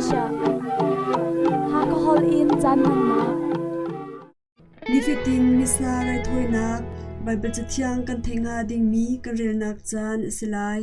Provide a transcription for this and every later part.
Asia. Hakha holh in caan hmannak. Nifatin Missa raithawinak Baibal Cathiang kan theih hnga dingmi kan relnak caan a si lai.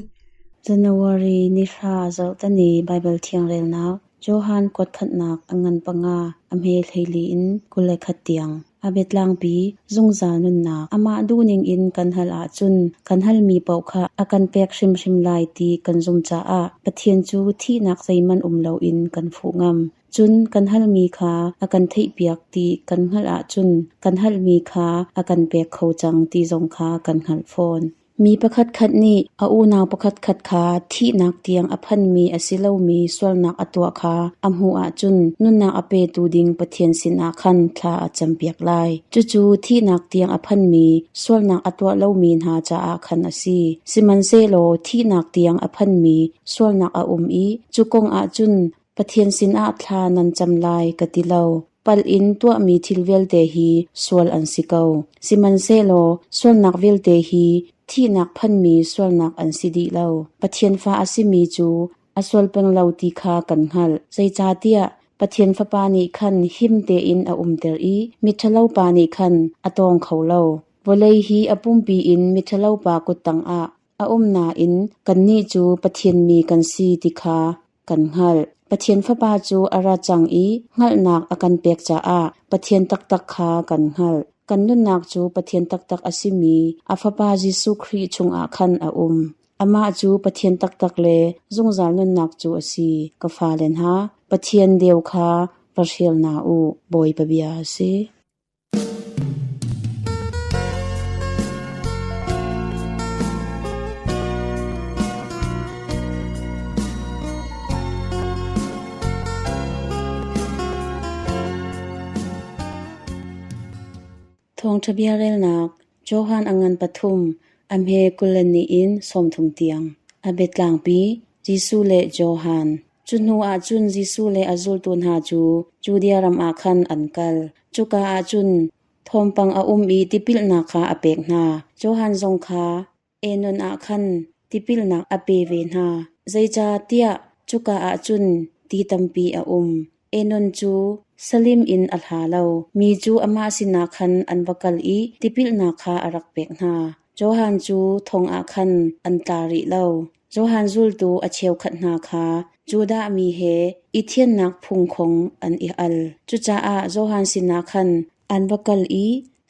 January ni hra zarhteni Baibal Thiang relnak Johan kuatkhatnak a ngan panga a hme hleili in 21 tiang. A biatlangpi zungzal nunnak amah duhning in kan hal ahcun kan halmi paoh kha a kan pek hrimhrim lai ti kan zumh caah Pathian cu thihnak zeihmanh um loin kan fuh ngam. Cun kan halmi kha a kan theihpiak ti kan hngalh ahcun kan halmi kha a kan pek kho cang ti zong kha kan hngalh fawn. Mi pakhatkhat nih a unau pakhatkhat kha thihnak tiang a phanmi a si lomi sualnak a tuah kha a hmuh ahcun nunnak a petu ding Pathian sinah khan thla a campiak lai. Cucu thihnak tiang a phanmi sualnak a tuah lomi hna caah khan a si. Sihmanhsehlaw thihnak tiang a phanmi sualnak a um i cu kong ah cun Pathian sinah thla nan cam lai ka ti lo. Palh in tuahmi thil vialte hi sual an si ko. Sihmanhsehlaw sualnak vialte hi thihnak phanmi sualnak an si dih lo. Pathian fa a simi cu a sual peng lo ti kha kan hngalh. Zeicahtiah Pathian Fapa nih khan him tein a umter i miṭhalo pa nih khan a tawng kho lo. Vawlei hi a pumpi in miṭhalo pa kut tangah a um nain kannih cu Pathian mi kan si ti kha kan hngalh. Pathian Fapa cu a ra cang i hngalhnak a kan pek caah Pathian taktak kha kan hngalh. Kan nunnak cu Pathian taktak a simi a Fapa Jesuh Khrih chungah khan a um. Amah cu Pathian taktak le zungzal nunnak cu a si. Ka fale hna, Pathian deu kha va hrial hna u. Bawipa bia a si. Thawngṭha bia relnak Johan a ngan pathum, a hme 20 le ni in 30 tiang. A biatlangpi Jesuh le Johan. Cu hnu ah cun Jesuh le a zultu hna cu Judea ram ah khan an kal. Cuka ah cun thawngpang a um i tipilnak kha a pek hna. Johan zong kha Enon ah khan tipilnak a pe ve hna. Zeicahtiah cuka ah cun ti tampi a um. Enon cu Salim in a hla lo. Mi cu amah sinah khan an va kal i tipilnak kha a rak pek hna. Johan cu thong ah khan an tla rih lo. Johan zultu a cheukhat hna kha Judah mi he i thiannak phung kong an i al. Cucaah Johan sinah khan an va kal i,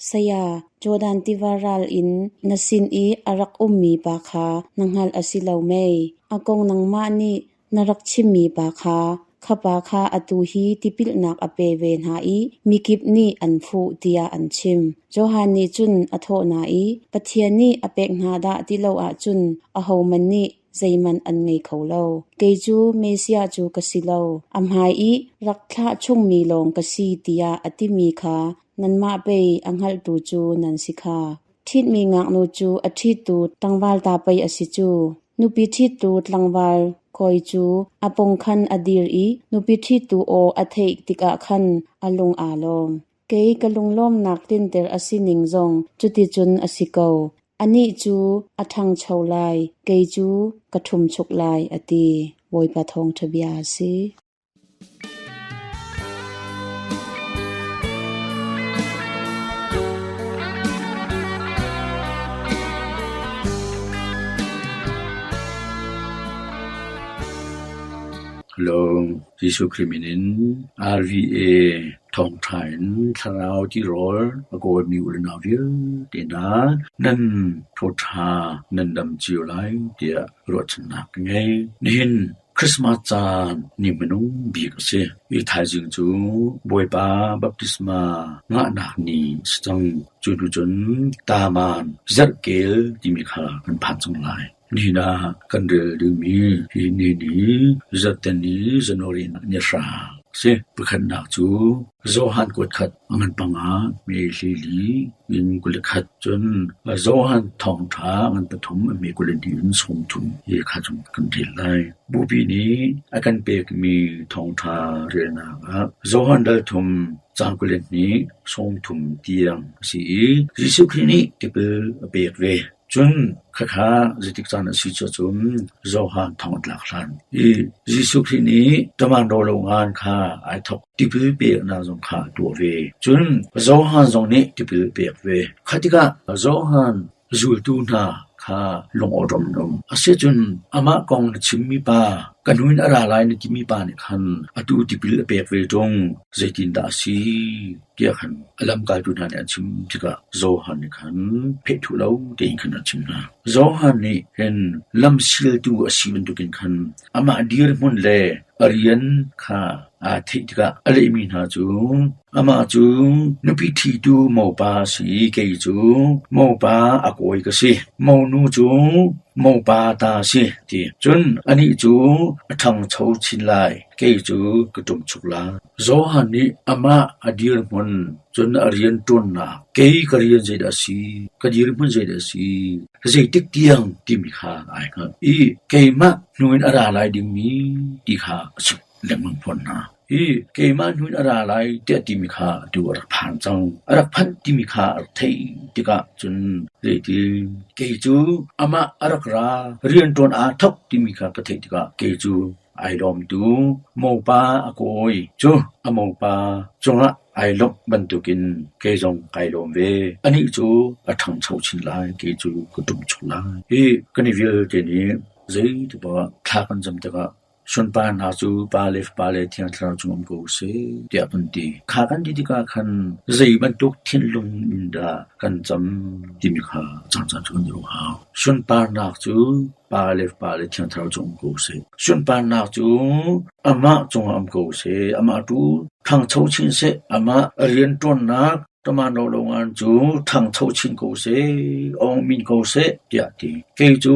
Saya, Jordan tiva ral in na sin i a rak ummi pa kha na hngalh a si lo mei? A kong nangmah nih na rak chimmi pa kha, kha pa kha atu hi tipilnak a pe ve hna i mikip nih an fuh, tiah an chim. Johan nih cun a thawh hna i, Pathian nih a pek hna dah ti lo ahcun ahohmanh nih zeihmanh an ngei kho lo. Kei cu Messiah cu ka si lo, a hmai i rak thlah chungmi lawng ka si tiah a timi kha nanmah pei a hngalhtu cu nan si kha. Ṭhitmi ngaknu cu a ṭhittu tlangval ta pei a si cu. Nupi ṭhittu tlangval kawi cu a pawng khan a dir i nupi ṭhittu aw a theih tikah khan a lung aa lawm. Kei ka lunglawmnak tlinter a si ning zong cuticun a si ko. Anih cu a ṭhangcho lai, kei cu ka ṭhumchuk lai, a ti. Bawipa thawngṭha bia a si. Hello, Jesuh Khrih min in RVA thawngṭha in thlarau tirawl a kawlmi u le nau vialte hna nan thawṭha nan dam cio lai tiah ruahchannak ka ngei. Nihin Christmas caan ni hmanung bik a si. Hi thaizing cu Bawipa baptisma ngahnak ni a si cang. Cu hnu cun Taman zarhkel timi kha kan phan cang lai. Nihin ah kan rel dingmi hi ni ni zarhte ni January ni hra a si. Pakhatnak cu Johan kuat khat a ngan panga me hlili in 21 cun Johan thawngṭha a ngan pathum a me 22 in 30 hi kha cu kan rel lai. Bupi nih a kan pekmi thawngṭha relnak ah Johan dal thum caang 22 30 tiang a si i Jesuh Khrih nih tipil a pek ve. Cun khakha zeitik caan a si cun Johan thong a tlak hlan i Jesuh Khrih nih taman rawlo ngan kha ai thawk. Tipil peknak zong kha a tuah ve. Cun Johan zong nih tipil a pek ve. Kha tikah Johan zultu hna kha lungawṭawm an um. Asicun amah kong na chimmi pa, ka hnu in a ra lai na timi pa nih khan atu tipil a pek ve ṭung, zeitindah a si? tiah khan a lamkaltu hna nih an chim tikah Johan nih khan phehthuh lo tein khan a chim hna. Johan nih hin lamsialtu a si bantukin khan amah dirhmun le a rian kha aa theih tikah a lehmi hna cu, Amah cu nupi ṭhitu mopa a si i kei cu mopa a kawi ka si. Monu cu mopa ta a si, a ti. Cun anih cu a ṭhangcho chin lai, kei cu ka ṭumchuk lai. Johan nih amah a dirhmun cun a rianṭuannak, kei ka rian zeidah a si, ka dirhmun zeidah a si, zeitik tiang timi kha ai hngalh i keimah hnu in a ra lai dingmi ti kha a chimh lengmang fawn hna. Hi keimah hnu in a ra lai tiah timi kha atu a rak phan cang. A rak phanh timi kha a rak theih tikah cun zeiti kei cu amah a rak ra rianṭuan aa thawk timi kha ka theih tikah kei cu ai lawmtu mopa a kawi cu a mopa cungah ai lawmh bantukin kei zong kai lawm ve. Anih cu a ṭhangcho chin lai, kei cu ka ṭumchuk lai. Hi kan i vialte nih zeitikah thla kan cam tikah sunparnak cu Pa le Fapa le Thiang Thlarau cung um ko seh tiah kan ti. Kha kan ti tikah khan zei bantuk thinlung in dah kan cam timi kha caan cu kan i ruah hau. Sunparnak cu Pa le Fapa le Thiang Thlarau cung um ko seh. Sunparnak cu amah cungah um ko seh. Amah tu ṭhangcho chin seh. Amah rianṭuannak taman lo ngan cu ṭhangcho chin ko seh, ong min ko seh tiah a ti. Kei cu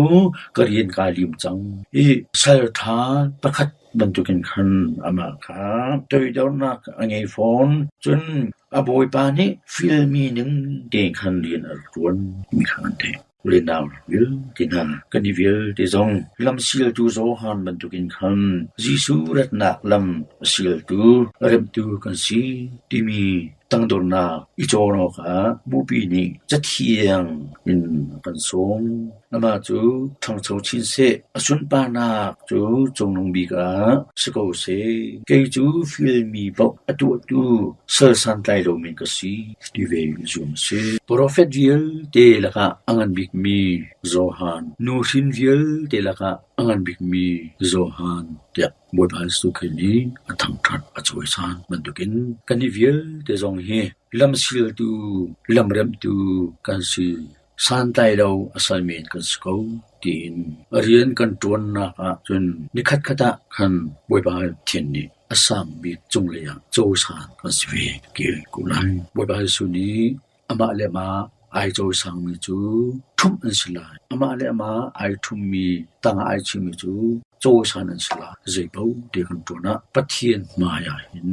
ka rian kaa lim cang i sal ṭha pakhat bantukin khan amah kha toidornak a ngei fawn. Cun a bawipa nih fialmi ning tein khan rian a rak ṭuan mi kha an theih. Unau vialte hna, kan i vialte zong lamsialtu Johan bantukin khan Jesuh ratnak lam a sialtu, a remtu kan si timi tangdornak i cawn awkah Bupi nih Cathiang in a kan sawm. Amah cu ṭhangcho chin seh, a sunparnak cu cungnung bik ah si ko seh. Kei cu fialmi paoh a tuahtu sal santlai lomi ka si ti ve zuam a si. Profet vialte lakah a ngan bikmi Johan, nuhrin vialte lakah a ngan bikmi Johan tiah Bawipa Jesuh Khrih nih a thangṭhat a cawisan bantukin kannih vialte zong hi lamsialtu, lamremhtu kan si. Santlai lo a sal men kan si ko tiin a rian kan ṭuannak ah cun nikhatkhat ah khan Bawipa Pathian nih a sang bik cunglei ah cawisan kan si ve ko lai. Bawipa Jesuh nih amah le amah ai cawisangmi cu ṭhumh an si lai. Amah le amah ai ṭhummi tangah ai chimmi cu cawisan an si lai. Zeipaoh te kan ṭuan ah Pathian hmai ah hin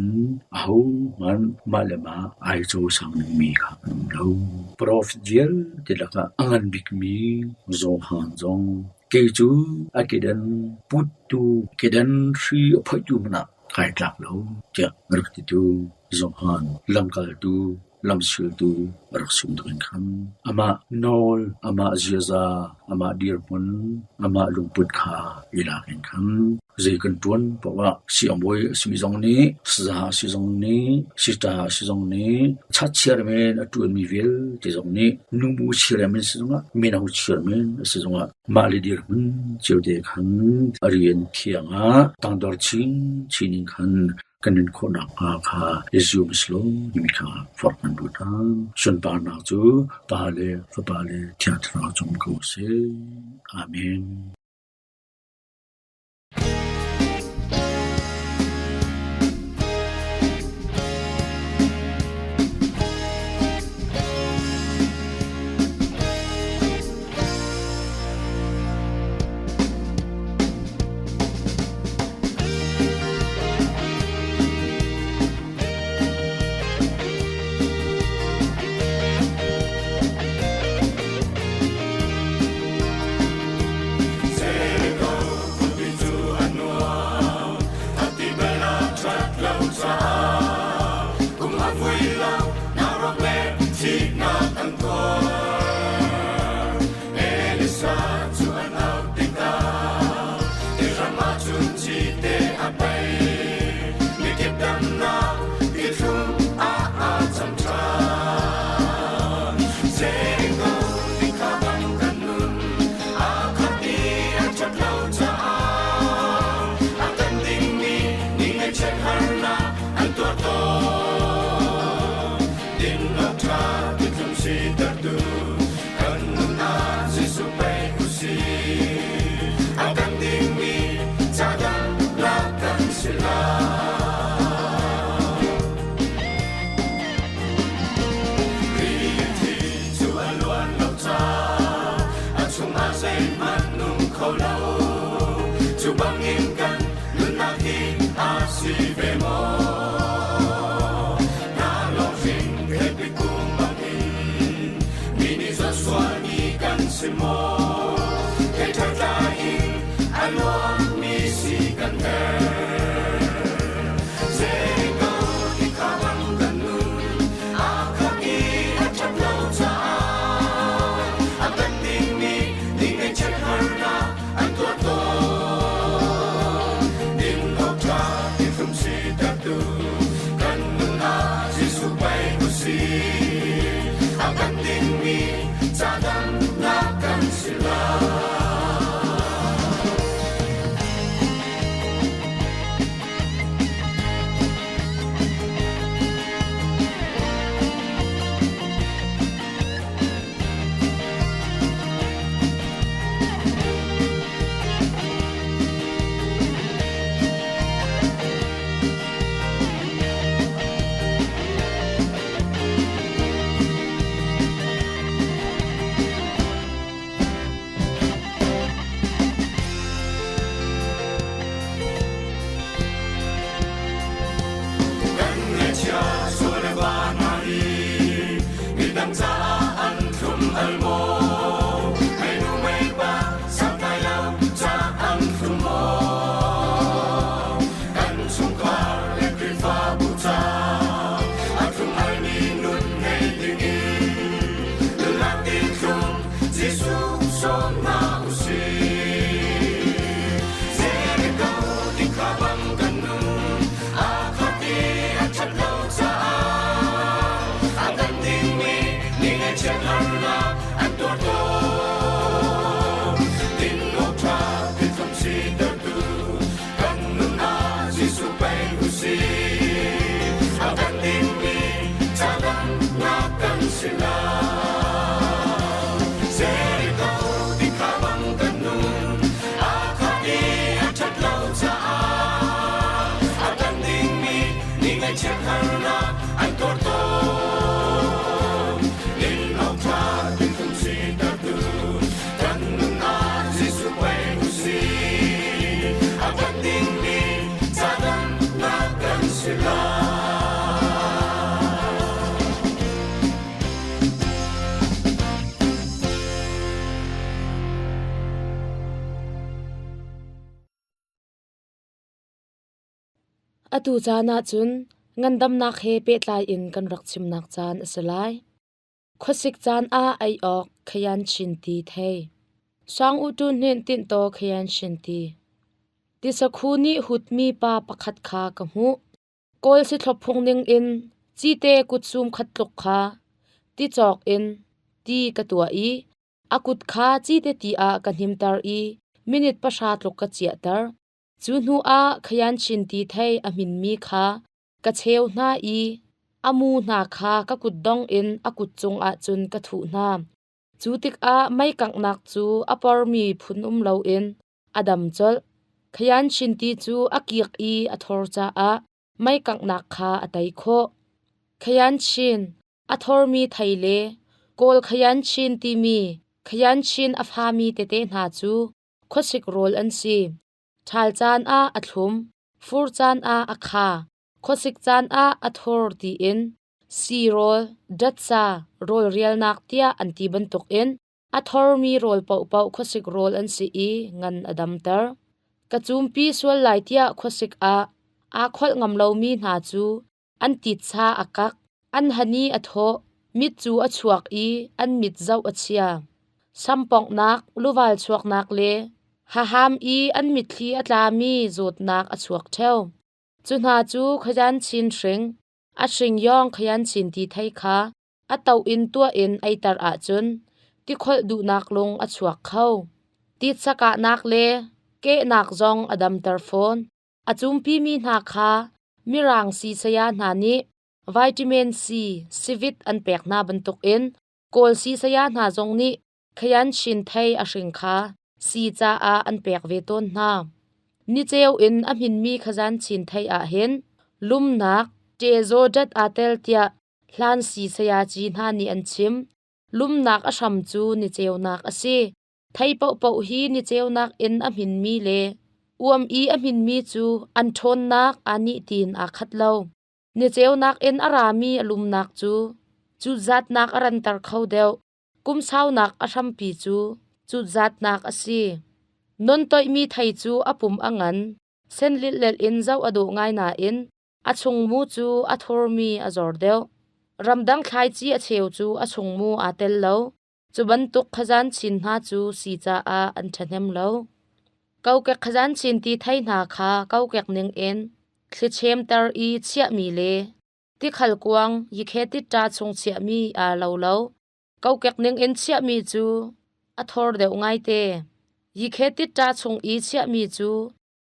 ahohmanh mah le mah ai cawisang dingmi kha an um lo. Profet vialte lakah a ngan bikmi Johan zong kei cu a kedan puttu, kedan hri a phoihtu hmanh ah kai tlak lo tiah a rak titu Johan lamkaltu lamsiltu a rak si bantukin khan amah nawl, amah ziaza, amah dirhmun, amah lungput kha i lak in khan zei kan ṭuan paoh ah siangbawi a simi zong nih, saza a si zong nih, sita a si zong nih, chatchiar men a ṭuanmi vialte zong nih, nubu chiar men si zongah, mino chiar men a si zongah mah le dirhmun cio te khan a rian thiang ah tangdor chinchin in khan kan nun khawh nakhnga kha i zum selaw timi kha forh kan duh hna. Sunparnak cu Pa le Fapa le Thiang Thlarau cung ko seh. Amen. Cu bangin kan nunnak hi a si ve maw? Na lawhring theipi kung bangin mi nih zawt sualmi kan si maw? Thei ṭha tlai in a nuammi si kan herh. Jericho ti kha bang kan nun aa khak i a ṭhat lo caah a kan dingmi ni ngaihchiat harnak an tuah tawn. Din awk ṭha ti thlum sitertu kan nun ah Jesuh pei usih. A kan dingmi ca damnak kan si lai. Kan ngaihchia sual le va hna hi midang caah an thlum al maw? Mei nu mei pa santlai lo ca an thlum maw? Kan chungkhar le Khrihfabu ca a thlum almi nun ngei dingin nunnak ti thlum Jesuh sawm hna usih. Jericho ti kha bang kan nun aa khat i a ṭhat lo caah a kan dingmi ni ngaihchiat harnak an tuar tawn. Din awk ṭha thilthlum sitertu kan nun ah Jesuh pei usih. A kan dingmi ca damnak kan si lai. Jericho ti kha bang kan nun aa khat i a ṭhat lo caah a kan dingmi ni ngaihchiat harnak an tuar tawn. Din awk ṭha thinlung sitertu kan nun ah Jesuh pei usih. A kan dingmi ca damnak kan si lai. Atu caan ahcun ngandamnak he pehtlai in kan rak chimnak caan a si lai. Khuasik caan ah ei awk khayan chin ti thei. Sang u tu hnin tinh taw khayan shin ti. Tisakhu nih hutmi pa pakhat kha ka hmuh. Kawl sithlop phung ning in cite kutsum khat tluk kha ti cawk in ti ka tuah i a kut kha cite ti ah ka hnimter i minute 10 tluk ka ciahter. Cu hnu ah khayan chin ti thei a hminmi kha ka cheu hna i a mu hna kha ka kutdong in a kut cungah cun ka thuh hna. Cu tikah mei kanghnak cu a pormi phun um loin a dam colh. Khayan chinti cu a kik i a thor caah mei kanghnak kha a tei khawh. Khayan chin a thormi thei le Kawl khayan chin timi khayan chin a fami tete hna cu khuasik rawl an si. Ṭhal caan ah a thlum, fur caan ah a kha, khuasik caan ah a thor tiin sii-rawl, datsa, rawl rialnak tiah an ti bantukin a thormi rawl paohpaoh khuasik rawl an si i ngan a damter. Ka cumpi sual lai tiah khuasik ah aa kholh ngam lomi hna cu an titsa a kak, an hani a thawh, mit cu a chuak i an mit zoh a chia. Samponghnak, luval chuaknak le haham i an mitthli a tlami zawtnak a chuak ṭheo. Cu hna cu khayan chin hring, a hring yawng khayan chin ti thei kha a to in tuah in eiter ahcun tikholh duhnak lung a chuak kho. Titsa kahnak le kehnak zong a damter fawn. A cumpimi hna kha Mirang sii-saya hna nih vitamin C, sivit an pek hna bantukin Kawl sii-saya hna zong nih khayan chin thei a hring kha sii caah an pek ve tawn hna. Niceu in a hminmi khazan chin thei ah hin lumnak, ṭezaw dat aa tel tiah hlan sii-sayaci hna nih an chim. Lumnak a hram cu niceunak a si. Thei paohpaoh hi niceunak in a hminmi le Uam i a hminmi cu an ṭhawnnak aa nih tiin aa khat lo. Ni ceunak in a rami a lumnak cu cutzatnak a ranter kho deuh. Kum saunak a hrampi cu cutzatnak a si. Non toihmi thei cu a pum a ngan, sen lillel in zoh a dawh ngai nain a chungmu cu a thurmi a zor deuh. Ramdang thlaici a cheu cu a chungmu aa tel lo. Cu bantuk khazan chin hna cu si caah an ṭhahnem lo. Kokek khazan chin ti thei hna kha kokek ningin thlichemter i chiahmi le tikhal kuang yikhe-tit-ṭa chung chiahmi aa lo lo. Kokek ningin chiahmi cu a thor deuh ngaite. Yikhe-tit-ṭa chung i chiahmi cu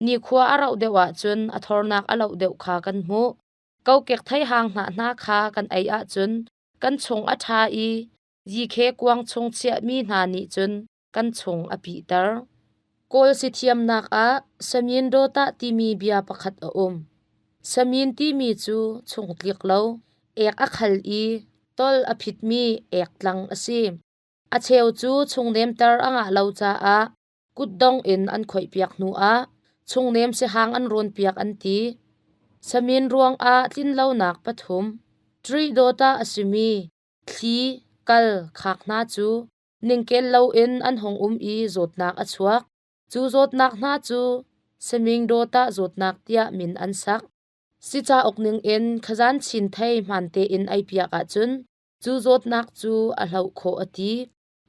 nikhua a rauh deuh ahcun a thornak a loh deuh kha kan hmuh. Kokek theihang hnah hna kha kan ei ahcun kan chung a ṭha i yikhe kuang chung chiahmi hna nih cun kan chung a pihter. Kawl sithiamnak ah samin dawtah timi bia pakhat a um. Samin timi cu chungtlik lo, ek a khal i tol a phitmi ek tlang a si. A cheu cu chungnemter a ngah lo caah kutdong in an khoihpiak hnuah chungnem sihang an rawnpiak an ti. Samin ruangah tlinlonak pathum, Tri dawtah a simi thli, kal, khak hna cu ningkel loin an hung um i zawtnak a chuak. Cu zawtnak hna cu Seming dawtah zawtnak tiah min an sak. Si cauk ningin khazan chin thei hmaan tein ei piak ahcun cu zawtnak cu a hloh khawh a ti.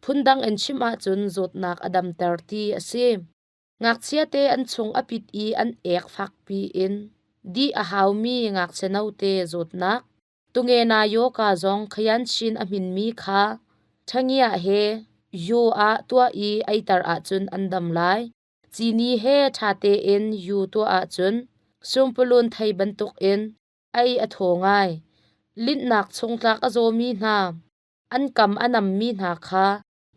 Phundang in chim ahcun zawtnak a damter ti a si. Ngakchia te an chung a pit i an ek fakpi in dih a haumi ngakchia note zawtnak Tungena yoga zong khayan chin a hminmi kha ṭhangiah he yu ah tuah i eiter ahcun an dam lai. Cini he ṭha tein yu tuah ahcun sumpulun thei bantukin ei a thaw ngai. Linhnak chungtlak a zawmi hna, an kam a nammi hna kha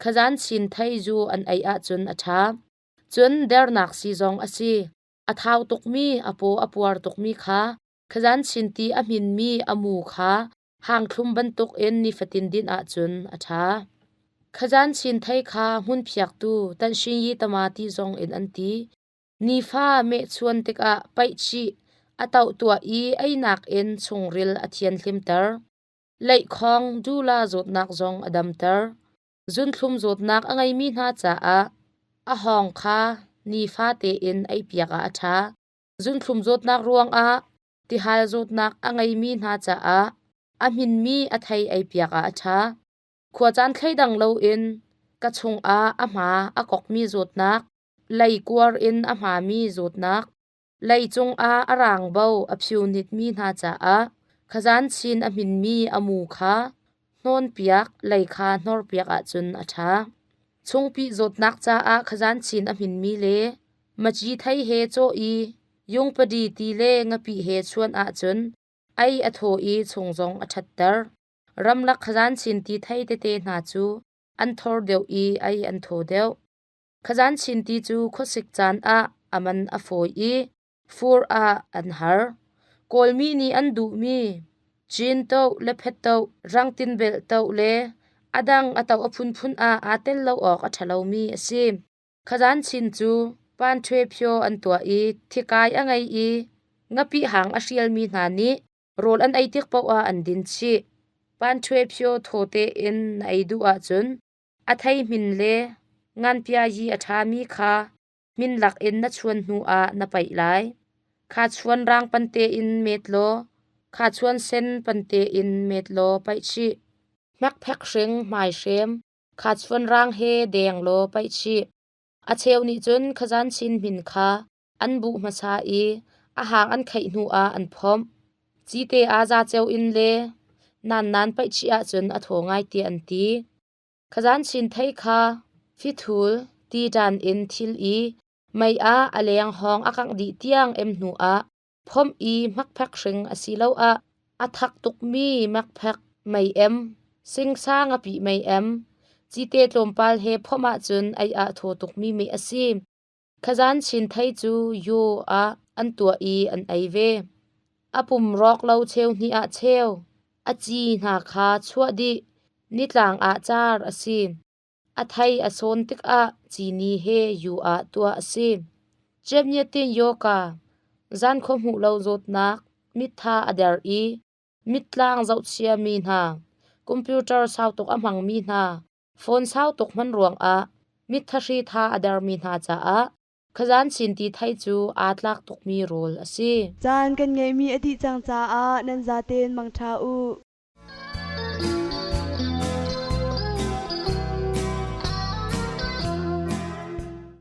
khazan chin thei zu an ei ahcun a ṭha. Cun dernak sii zong a si. A thau tukmi, a paw a puar tukmi kha Khazan chinti a hminmi a mu kha hangthlum bantukin nifatin din ahcun a ṭha. Khazan chin thei kha hmunphiaktu tanhsingyi tamati zong in an ti. Nifa mehchuan tikah paihchih a toh tuah i einak in chungril a thianhlimter. Leihkhawng dula zawtnak zong a damter. Zunthlum zawtnak a ngeimi hna caah a hawng kha nifa tein eipiak ah a ṭha. Zunthlum zawtnak ruangah tihal zawtnak a ngeimi hna caah a hminmi a thei eipiak ah a ṭha. Khuacaan thleidang loin ka chungah a hma a kokmi zawtnak, lei kuar in a hmami zawtnak, lei cungah a rang bo a phiunitmi hna caah khazan chin a hminmi a mu kha hnawnpiak, lei kha hnorpiak ahcun a ṭha. Chungpih zawtnak caah khazan chin a hminmi le Maci thei he cawh i yungpadi ti le ngapih he chuan ahcun ei a thaw i chung zong a ṭhatter. Ramlak khazan chin ti thei tete hna cu an thor deuh i ei an thaw deuh. Khazan chin ti cu khuasik caan ah a man a fawi i fur ah an har. Kawlmi nih an duhmi cin toh le phet toh, rangtin belh toh le a dang a toh a phunphun ah aa tel lo awk a ṭha lomi a si. Khazan chin cu panṭhwe phyo an tuah i thikai a ngei i ngapih hang a hrialmi hna nih rawl an ei tik paoh ah an din chih. Panṭhwe phyo thaw tein na ei duh ahcun a thei hmin le nganpiayi a ṭhami kha hmin lakin na chuan hnu ah na paih lai. Kha chuan rang pante in met law kha chuan sen pante in met law paih chih. Hmekphek hring hmaihrem Kha chuanrang he deng law paih chih. A cheu nih cun khazan chin hmin kha an buh hmasa i a hang an kheih hnu ah an phomh. Cite ah zaceo in le nan nan paih chih ahcun a thaw ngai tiah an ti. Khazan chin thei kha fithul tiṭan in thil i mei ah a leng hawng a kangh dih tiang em hnu ah phomh i hmakphek hring asiloah a thak tukmi makphek mei-em, singsa ngapih mei-em, cite tlawmpal he phomh ahcun ei ah thaw tukmi meh a si. Khazan chin thei cu yu ah an tuah i an ei ve. A pum rawk lo cheu hnih ah cheu, a ci hna kha chuah dih, nitlang ah car a si. A thei a sawn tikah cini he yu ah tuah a si. Cemyetin yoga, zan khua hmuh lo zawtnak, mittha a der i mittlang zohchia mi hna, computer sau tuk a hmangmi hna, phone sau tuk hman ruangah mitthahri tha a dermi hna caah khazan chin ti thei cu aa tlak tukmi rawl a si. Caan kan ngeihmi a dih cang caah nan zaten mangṭha u.